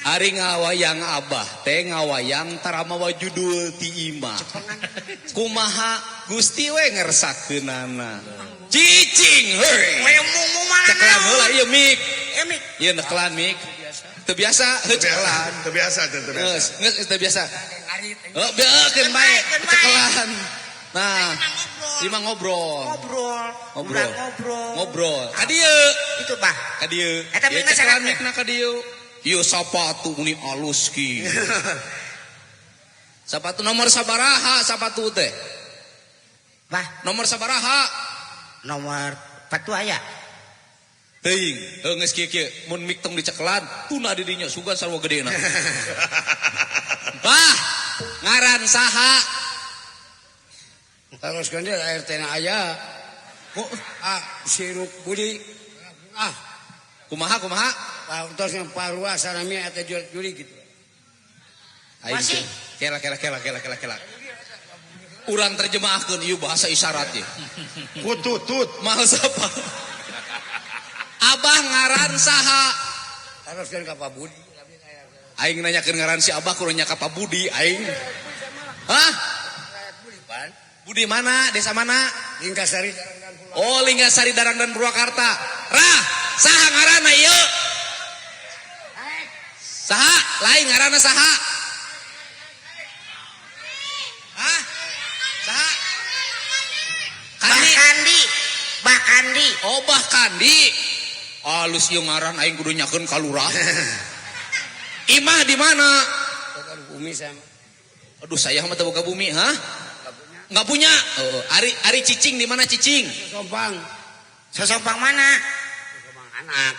Ari ngawayang abah teh ngawayang tara mawa judul ti imah. Kumaha Gusti we ngersakeunana. Cicing heuy. Cekelan heula ieu mik. Ieu nekelan mik. Teu biasa heuh cekelan. Teu biasa teu biasa. Geus geus teu biasa. Heuh beeukeun bae cekelan. Nah, ieu mah ngobrol. Ngobrol. Ngobrol. Ngobrol. Ngobrol. Ka dieu. Itu bah. Ka dieu. Eta Ieu mikna cekelan sangat mikna ka dieu. Ieu sapatu meni alus ki. Sapatu nomor sabaraha sapatu teh? Bah, Nomor sabaraha? Nomor 42 aya. Teuing, heuh geus kieu-kieu mun mik tong dicekelan, tuna di dinya sugan sarua gedena. Bah, ngaran saha? Teruskeun deui RT na aya. Oh, Ah, Siruk Budi. Ah, kumaha kumaha? Tos yang parua sarami eta juri gitu. Aing Masih? teh. Kela kela kela kela kela kela. Urang terjemahkeun ieu bahasa isyarat ye. Kututut. Mahal siapa? Abah ngaran saha? Teruskeun ka Pak Budi. Aing nanyakeun ngaran si Abah kudu nya ka Pak Budi aing. Hah? Budi pan. Budi mana? Desa mana? Linggasari. Oh, Linggasari Darang dan Purwakarta. Rah, saha ngaranna ieu? Saha? Lain ngaranna saha? Hah? Saha? Bah Kandi. Kandi. Bah Kandi. Oh, Bah Kandi. Alus ieu ngaran aing kudu nyakeun ka lurah. Imah di mana? Bumi sama. Aduh, saya mah teu boga bumi, hah? Nggak punya. Oh, Ari Ari cicing di mana cicing? Sompang. Sosompang mana? Sompang anak.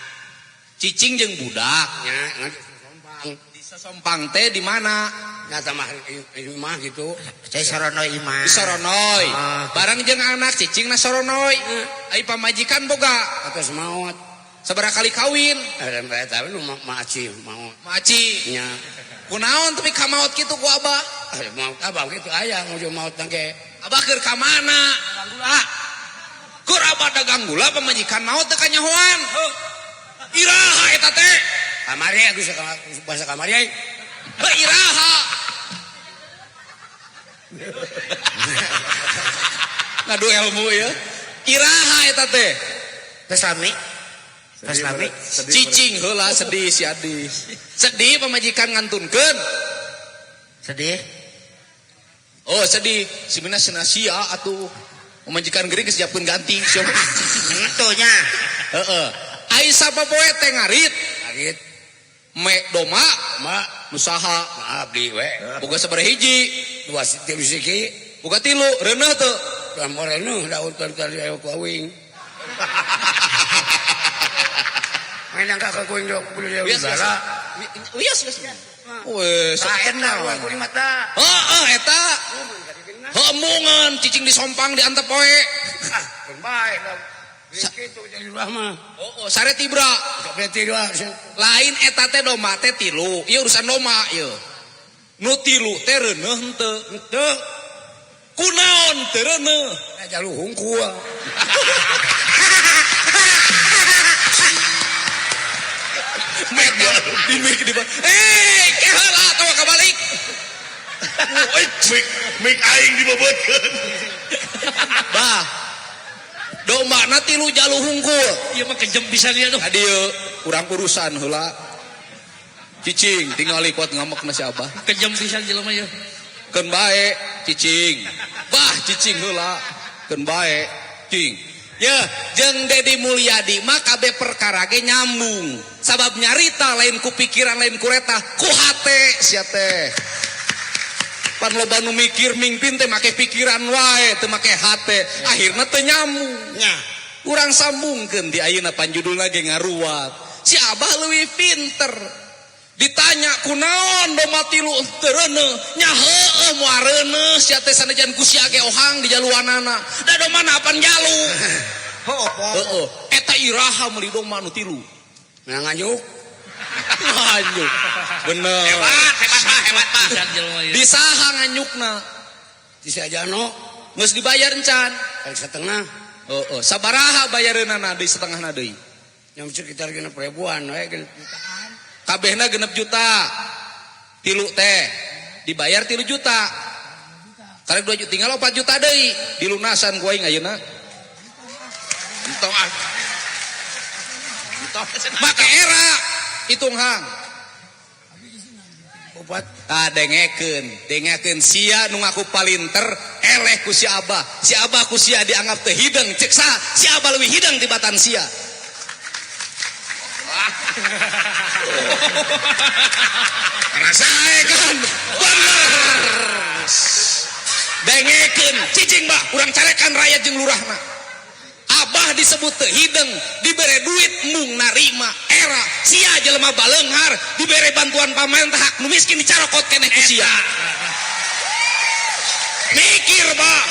Cicing jeung budak. Nya, ngan sompang. Di Sompang teh di mana? Nya sama imah gitu. Saya Soronoy imah. Di Soronoy. Ah. Barang jeung anak cicing na Soronoy. Ai pamajikan boga. Atas maot. Sabaraha kali kawin? Eta nu maaci maot. Maci. Nya. Kunaon tapi ka maot kitu ku abah? Maot abah gitu aya nguju maot tangke. Abah keur ka mana? Gula. Keur abah dagang gula pamajikan maot teu kanyahoan. Iraha eta teh? Kamari aku bahasa kamari ai. Heuh iraha. Ngadu ilmu ya. Iraha eta teh? Teh sami. Teh sami. Cicing heula sedih si Adi. Sedih pamajikan ngantunkeun. Sedih. Oh sedih. Si Mina senasia atuh. Pamajikan gering geus siapkeun ganti. Henteu nya. Heeh. Ai sapopoe teh ngarit. Ngarit. Me doma Ma nu saha? Maaf di we. Boga sabaraha hiji? Dua tilu siki. Boga tilu, reuneuh teu? Lamun reuneuh daun tadi aya ku awing. Mainang ka kuing dok kudu Wios, bala. Wios, wios. Wes. Lain Kuring mata. Heeh eta. Heumungan cicing disompang diantep poe. Ah, keun bae da. Kitu jadi urang mah. Oh, sare tibra. Sare tibra. Lain eta teh domba teh tilu. Ieu urusan domba ieu. Nu tilu teh reuneuh henteu. Henteu. Kunaon teu reuneuh? Jalu hungkul. Meta di mik di eh keheula atawa kabalik. Mik mik aing dibobotkeun. Bah. Domba na tilu jalu hungkul. Ieu mah kejem pisan ieu tuh. Ka dieu urang urusan heula. Cicing tingali kuat ngamekna si Abah. Kejem pisan jelema ieu. Keun bae cicing. Bah cicing heula. Keun bae cing. Ya, jeung Dedi Mulyadi mah kabeh perkara ge nyambung. Sabab nyarita lain ku pikiran lain ku reta, ku hate sia teh. Pan loba nu mikir mingpin teh make pikiran wae, teu make hate. Akhirna teu nyambung. Nya. Urang sambungkeun di ayeuna panjudulna ge ngaruat. Si Abah leuwih pinter. Ditanya kunaon domba tilu teu reuneuh, nya heueuh moal reuneuh sia teh sanajan ku sia ge ohang di jaluanana. Da domba apan jalu. Heueuh. Heueuh, eta iraha meuli domba nu tilu. Nah nganjuk. Nganjuk. Bener. Hebat, hebat mah, hebat mah. Pisan Di saha nganyukna? Di Sajano. Geus dibayar encan. Kali setengah. Heeh, sabaraha bayareunana di setengahna deui? Yang sekitar 6.000-an we, genep jutaan. Kabehna 6 juta. Tilu teh dibayar 3 juta. Karek 2 juta tinggal 4 juta deui dilunasan ku aing ayeuna. Entong ah. Entong Make era hitung hang. Opat. Tah dengekeun sia nu ngaku palinter eleh ku si Abah. Si Abah ku sia dianggap teu hideng cek saha? Si Abah leuwih hideng tibatan sia. Rasakan bener. Dengekeun cicing bah urang carekan rakyat jeung lurahna. Abah disebut teu hideng dibere duit mung narima era sia jelema baleunghar dibere bantuan pamarentah hak nu miskin dicarokot keneh ku sia. Mikir bah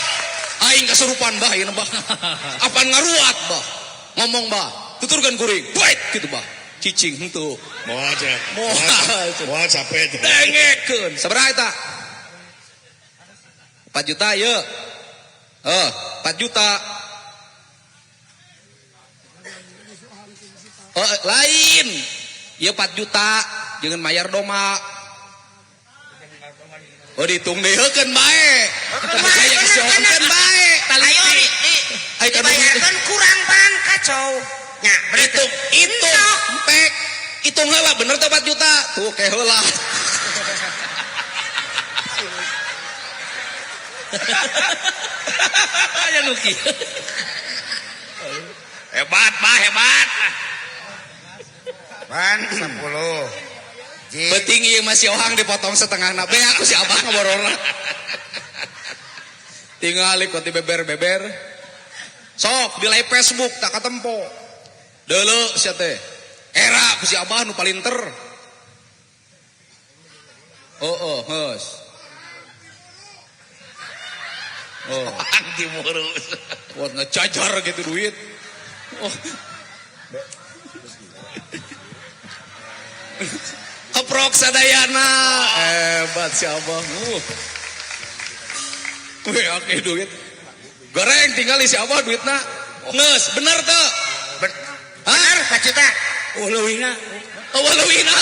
aing kasurupan bah ieu bah. Apan ngaruat bah ngomong bah tuturkeun kuring duit kitu bah cicing henteu. Moal cenah. Moal. Moal capek. Dengekeun sabaraha eta? 4 juta ieu. Heuh, 4 juta. Oh, lain. Ieu 4 juta jangan mayar doma. Oh dihitung deui heukeun bae. Percaya ka si Oon bae. Ayo Ayo dibayarkeun kurang bang kacau. Nya, hitung, hitung, pek. Hitung heula bener teh 4 juta. Tuh ke heula. Aya nu kieu. Hebat, bah, hebat. Ban 10. Ji. Penting ieu mah si Ohang dipotong setengahna. Beak ku si Abah ngabororna. Tingali ku ti beber-beber. Sok di live Facebook tak katempo. Deuleu sia teh. Era ku si Abah nu palinter. Oh, heus. Oh, Ohang timurus. Buat ngecajar gitu duit. Oh. Keprok sadayana. Hebat si Abah. Wih, oke duit. Goreng tinggal si Abah duitna. Nges, bener tuh. Bener, 4 juta. Oh, leuwihna. Oh, leuwihna.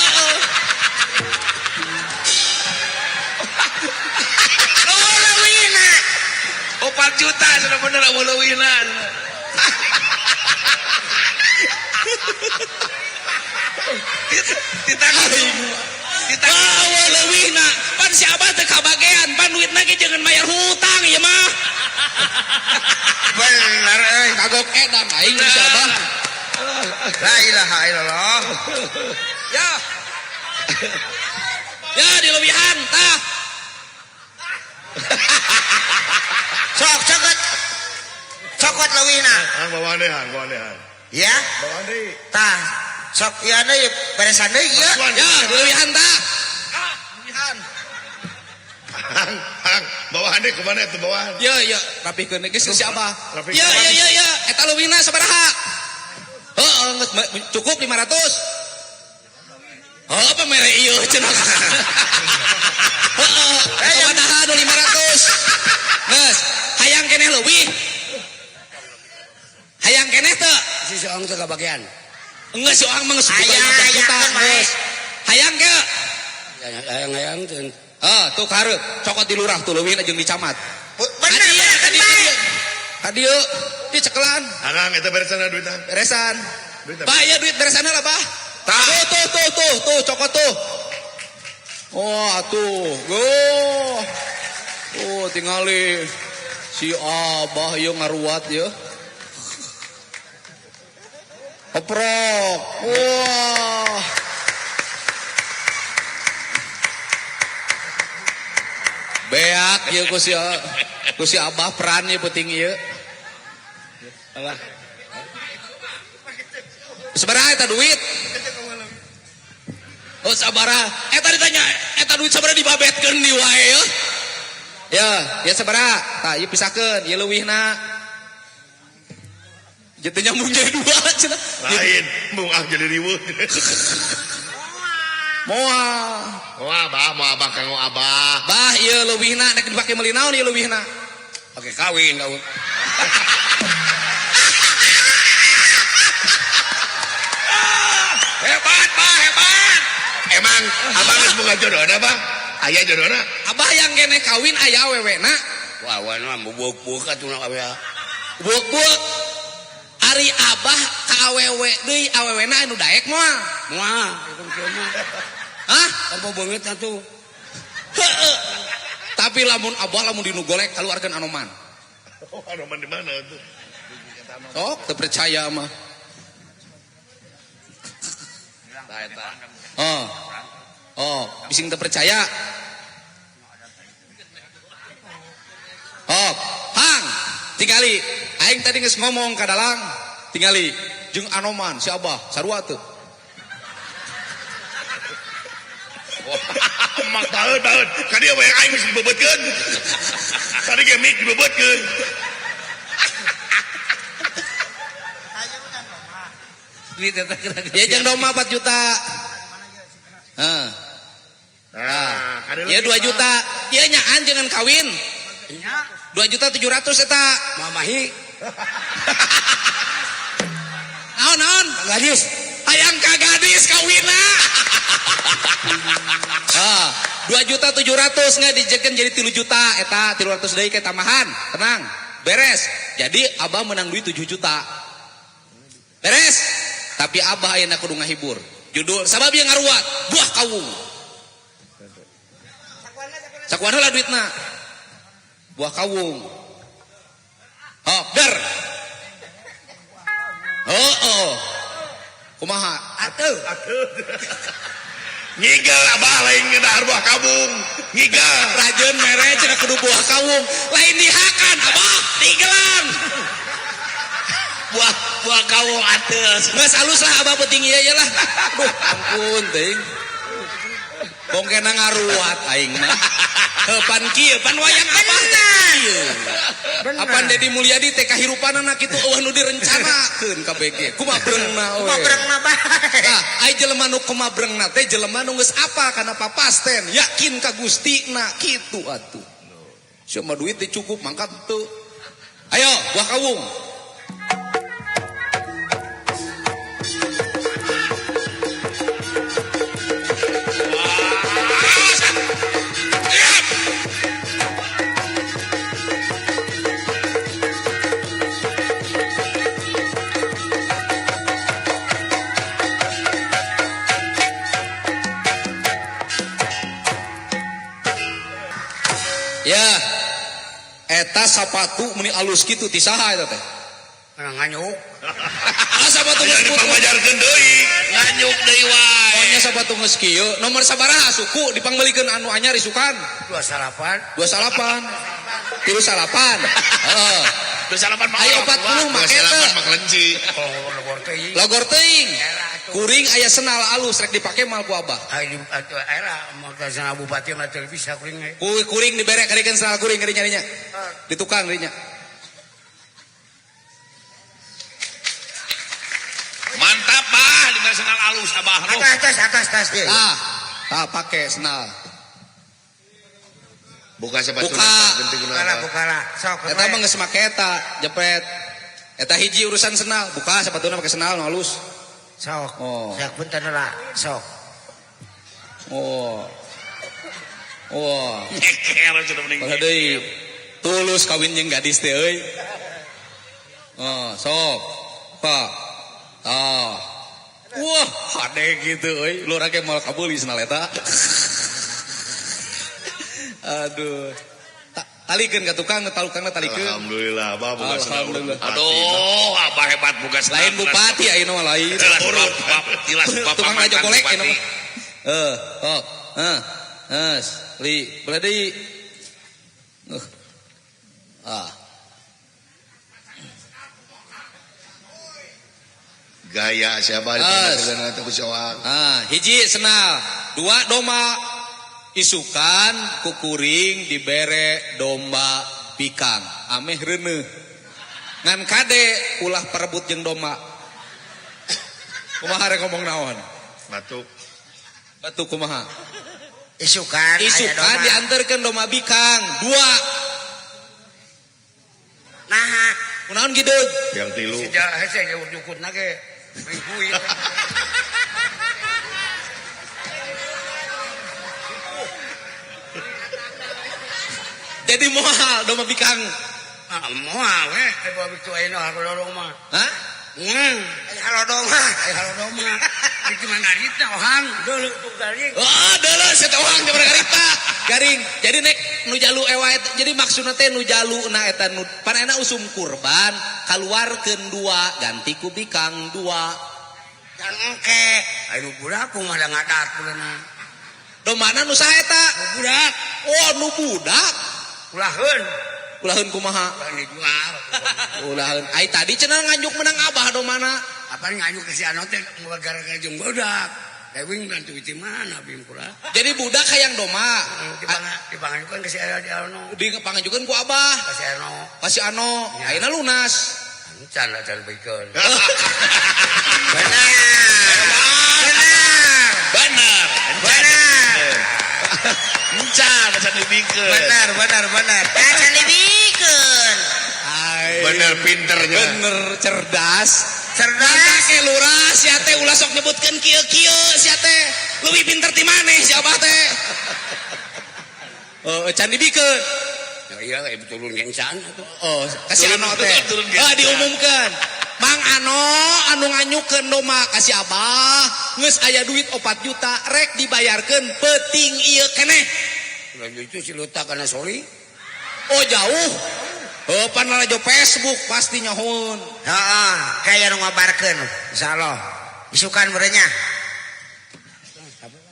Oh, leuwihna. 4 juta sudah bener oh, leuwihna. Wah, leuwihna. Pan si Abah teu kabagean, pan duitna ge jangan bayar hutang ieu mah. Bener euy. Kagok edan aing si Abah. La ilaha illallah. Ya. Ya dileuwihan tah. Sok cokot. Cokot leuwihna. Hang bawaan deui, hang bawaan deui, hang. Ya. Bawaan deui. Tah. Sok ieu deui beresan deui ieu. Ya, dileuwihan tah. Hang, hang, bawaan deui kumaha eta bawaan? Ya, ya, rapihkeun geus si Abah. Rapihkeun. Ya, ya, ya, ya, eta leuwihna sabaraha? Heeh, geus cukup 500. Heuh, apa mere ieu cenah. Heeh, eta wadaha nu 500. Geus, hayang keneh leuwih. Hayang keneh teu? Si Soang teu kabagean. Geus si Oang mah geus buka Hayang, 15 juta, hayang, geus. Hayang ke? Hayang-hayang teu. Heuh, tuh kareup, cokot di lurah tuh leuwihna jeung di camat. Bener, bener, Kadieu, di cekelan. Hang, eta beresan duit hang. Beresan. Duit apa? Bah, iya duit beresan lah, bah. Tuh, tuh, tuh, tuh, tuh, cokot tuh. Oh, tuh. Go. Oh, tingali. Si Abah ieu ngaruat ieu. Keprok. Wah. Beak ieu ku si Abah peran ieu penting ieu. Alah. Sabaraha eta duit? Oh sabaraha? Eta ditanya, eta duit sabaraha dibabetkeun di wae yeuh. Ya, ya sabaraha? Tah ieu pisahkeun, ieu leuwihna. Jadi nyambung jadi dua cenah. Lain, mung ah jadi riweuh. Moal. Moal bah, moal abah kanggo abah. Bah ieu leuwihna nek dipake meuli naon ieu leuwihna? Pake kawin kau. Hebat, bah, hebat. Abah geus boga jodohna, Bah. Aya jodohna. Abah yang kene kawin aya awewena. Wah, wah, mah buuk-buuk atuh na awewe. Buuk-buuk. Ari abah ka awewe deui awewena anu daek moal. Moal, itu kieu mah. Hah? Tanpa beungeut atuh. Heeh. Tapi lamun abah lamun dinu golek kaluarkeun anoman. Oh, anoman di mana tuh? Sok teu percaya mah. Tah eta. Oh. Oh, bising teu percaya. Oh, hang tingali aing tadi geus ngomong ka dalang tingali jeung anoman si abah sarua teu. Mak taheun taheun. Ka dieu we aing geus dibebeutkeun. Tadi ge mik dibebeutkeun. Duit eta kira. Ya jeung domba 4 juta. Heeh. Nah, Ya 2 juta. Ieu nyaan jangan kawin. 2.700.000 eta. Mamahi. Naon naon? Gadis. Hayang ka gadis kawinna. Ah, 2.700.000 nggak dijekeun jadi 3 juta eta 300 deui ke tambahan. Tenang, beres. Jadi abah menang duit 7 juta. Beres. Tapi abah ayeuna kudu ngahibur. Judul sabab ieu ngaruat buah kawung. Sakuan heula duitna. Buah kawung. Hok, der. Oh. Kumaha? Atuh. Ngigel abah lain ngedahar buah kawung. Ngigel. Rajeun mere cenah kudu buah kawung. Lain dihakan abah, digelan. Buah buah kawung atuh. Geus alus lah abah penting ieu ieu lah. Duh, ampun teuing. Bongkena ngaruat aing mah. Heuh pan kieu, pan wayang abah teh kieu. Apan Dedi Mulyadi teh kahirupanana kitu eueuh nu direncanakeun KBG. Kumabrengna we. Kumabrengna bae. Tah, ai jelema nu kumabrengna teh jelema nu geus apa kana papasten, yakin ka Gustina kitu atuh. Sia mah duit teh cukup mangkat teu. Ayo, buah kawung. Ya, eta sapatu meni alus kitu ti saha eta teh? Nganyuk. Ah, sapatu geus Aya putus. dipangmajarkeun deui. Nganyuk deui wae. Pokoknya sapatu geus kieu, nomor sabaraha suku dipangmeulikeun anu anyar isukan? 28. 28. 38. Heeh. 28 mah. Ayo 40 make teh. 28 mah kelenci. Oh, logor teuing. Logor teuing. Era atuh. Kuring aya senal alus rek dipake mal ku abah. Ayo atuh era mun ka sana bupati mah teu bisa kuring ge. Kuring dibere karikeun senal kuring kadinya dinya. Di tukang dinya. Mantap bah di senal alus abah lo. Atas atas atas ieu. Ah, tah pake senal. Buka sepatu. Buka. Bukalah bukalah. Sok. Eta mah geus make eta, jepret. Eta hiji urusan senal, buka sepatuna make senal nu halus. Sok. Oh. Sok punten heula. Sok. Oh. Wah. Nyeker sudah mending. Balah deui. Tulus kawin jeung gadis teh euy. Oh, sok. Pak. Ah. Wah, hade gitu euy. Lurah ge moal kabeuli senal eta. Aduh. Talikeun ka tukang, talukangna talikeun. Alhamdulillah abah boga senal. Alhamdulillah. Aduh, abah hebat boga senal. Lain bupati ayeuna mah lain. Jelas bab, jelas bab. Tukang raja mantan golek bupati. ayeuna mah. Oh, heh. Heus, li, belah deui. Ah. Gaya siapa As. di ku soang. Ah, hiji senal, dua domba. Isukan kukuring dibere domba bikang, ameh reuneuh. Ngan kade ulah perebut jeung domba. Kumaha rek ngomong naon? Batuk. Batuk kumaha? Isukan aya Isukan domba. diantarkeun domba bikang, dua. Naha. Kunaon gideug? Yang tilu. Sejarah hese ge jukutna ge. Mingguin. Jadi moal domba bikang. Ah, moal we. Bawa bitu ayeuna halodong mah. Hah? Moal. Halodong mah. Halodong mah. Itu mah ngarita ohang. Deuleu tuh garing. Oh, deuleu sia teh ohang jeung ngarita. Garing. Jadi nek nu jalu ewa eta, jadi maksudna teh nu jaluna eta nu pan enak usum kurban kaluarkeun dua ganti ku bikang dua. Jang engke. Ayo budak kumaha da ngadat buleuna. Domana nu saha eta? Nu budak. Oh, nu budak. Ulaheun. Ulaheun kumaha? Ulaheun dijual. Ulaheun. Ai tadi cenah nganjuk menang abah domana. Apa nganjuk ke si Ano teh gara-gara jeung budak. Lewing bantu di mana bim kula. Jadi budak hayang doma. Dipanganjukan ke si Ano. Dipanganjukan ku abah. Ka si Ano. Ka si Ano. Ayeuna lunas. Can lah can bikeun. Benar. Benar. Benar. Benar. Encan can dibikeun. Benar, benar, benar. Can dibikeun. Bener pinternya. Bener cerdas. Cerdas. Mantap ke lurah sia teh ulah sok nyebutkeun kieu-kieu sia teh. Leuwih pinter ti maneh si abah teh. Oh, can dibikeun. Ya iya ibu turun gencan atuh. Oh, kasih Ano teh. Turun gencan. Oh, diumumkeun. Mang Ano anu nganyukeun doma ka si abah, geus aya duit 4 juta rek dibayarkeun peuting ieu keneh. Ulah itu si Luta kana soli. Oh, jauh. Oh, pan lalajo Facebook pasti nyahoun. Heeh, kaya nu ngabarkeun insyaallah. Isukan meureunnya.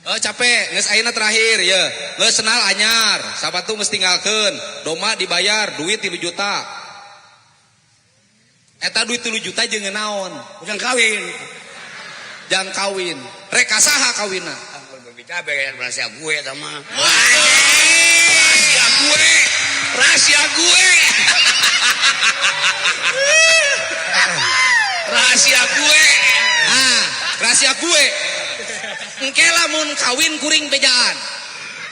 Oh, capek, geus ayeuna terakhir ye. Geus senal anyar, sapatu geus tinggalkeun, doma dibayar duit 3 juta. Eta duit 3 juta jeung naon? Ujang kawin. Jang kawin. Rek ka saha kawinna? Cabe rahasia gue eta mah. Rahasia gue. Rahasia gue. Rahasia gue. Ah, rahasia gue. Engke lamun kawin kuring bejaan.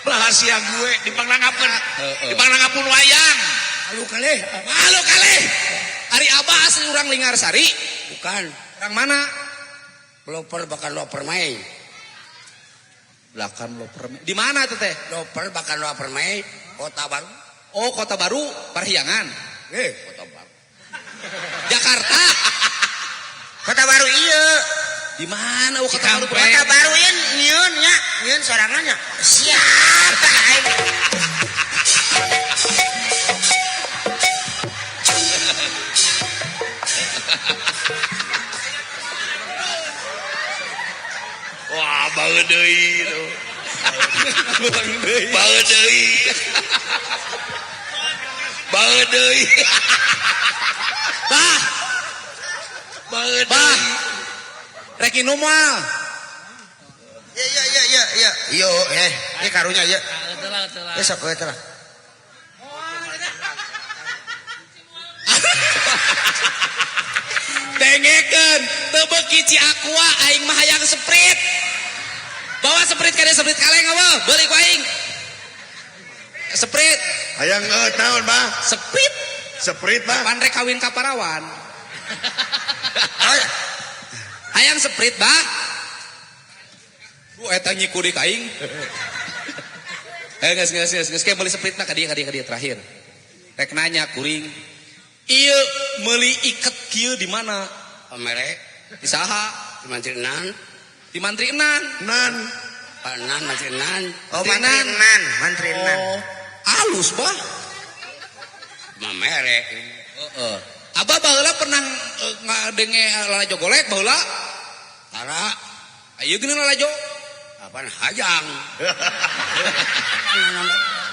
Rahasia gue dipangnangapkeun. Heeh. Dipangnangapun wayang. Malu kalih. Malu kalih. Ari abah asli urang Lingarsari. Bukan. Urang mana? Loper bakal loper main. Belakang loper main. Di mana tuh teh? Loper bakal loper main. Kota Baru. Oh, Kota Baru, Parahyangan. Kota Baru. Jakarta. Kota Baru iya. Di mana oh, Kota Baru? Kota Baru ieu nyieun nya, nyieun sorangan nya. Siapa aing? Wah, banget deui tuh. Banget deui. Banget deui. Bah. Banget Bah. deui. Rek inum moal. Ya ya ya ya ya. Yo ieu karunya ieu. Ya sok we teh. Dengekeun, teu beuki Ci Aqua aing mah hayang Sprite. Bawa Sprite ka dieu, Sprite kaleng eueuh, beuli ku aing. Sprite. Hayang naon, Bah? Sprite. Sprite, Bah. Pan rek kawin ka parawan. Hayang Sprite, Bah. Bu eta nyikuri ka aing. Geus geus geus geus meuli Sprite na ka dieu ka dieu ka dieu terakhir. Rek nanya kuring. Ieu meuli iket kieu di mana? Pamere. Di saha? Di Mantri Enan. Di Mantri Enan. Nan. Pak Enan, Mantri Enan. Oh, Mantri Enan, Mantri Enan. Oh, alus, Bah. Mamere. Heeh. Abah baheula pernah ngadenge lalajo golek baheula? Tara. Ayeuna geuning lalajo. Apaan hajang?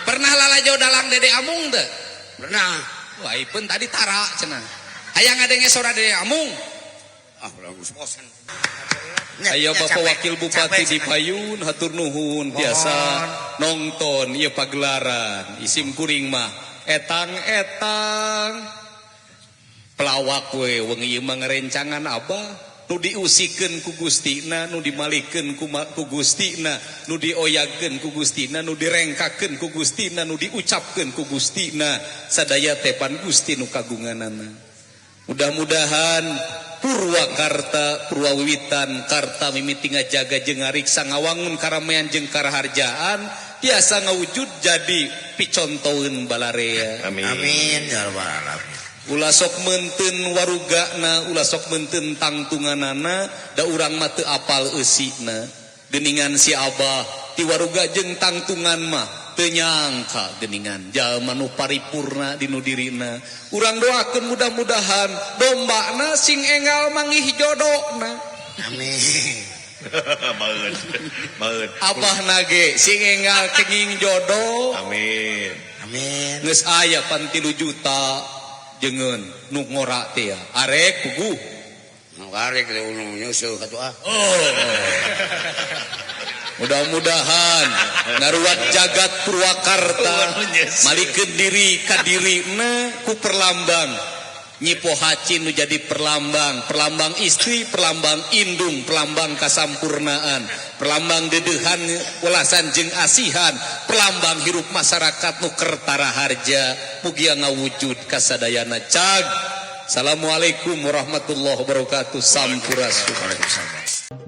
Pernah lalajo dalang Dede Amung teu? Pernah. Wah, pun tadi tara cenah. Hayang ngadenge sora Dede Amung. Ah, ulah geus bosen. Ayo Bapak Wakil Bupati di Payun hatur nuhun biasa nonton ieu pagelaran isim kuring mah etang-etang pelawak we wengi ieu mah ngarencangan abah nu diusikeun ku Gustina, nu dimalikeun ku Gustina, nu dioyagkeun ku Gustina, nu direngkakeun ku Gustina, nu diucapkeun ku Gustina, sadaya teh pan Gusti nu kagunganana. Mudah-mudahan Purwakarta, Purwawiwitan, Karta mimiti ngajaga jeung ngariksa ngawangun karamean jeung karaharjaan tiasa ngawujud jadi dipicontoeun balarea. Amin. Amin ya rabbal alamin. Ulah sok meunteun warugana, ulah sok meunteun tangtunganana, da urang mah teu apal eusina. Geningan si Abah ti waruga jeung tangtungan mah teu nyangka geningan jalma nu paripurna dinu dirina. Urang doakeun mudah-mudahan dombana sing enggal manggih jodona. Amin. Baeud. Baeud. Abah nage sing enggal kenging jodoh. Amin. Amin. Geus aya pan 3 juta jengeun nu ngora teh ya. Arek puguh. Nu arek teh nu nyusul atuh ah. Oh. Mudah-mudahan ngaruat jagat Purwakarta malikeun diri ka dirina ku perlambang Nyi Pohaci nu jadi perlambang, perlambang istri, perlambang indung, perlambang kasampurnaan, perlambang dedehan welasan jeung asihan, perlambang hirup masyarakat nu kertara harja, mugia ngawujud kasadayana cag. Assalamualaikum warahmatullahi wabarakatuh. Sampurasun. Waalaikumsalam.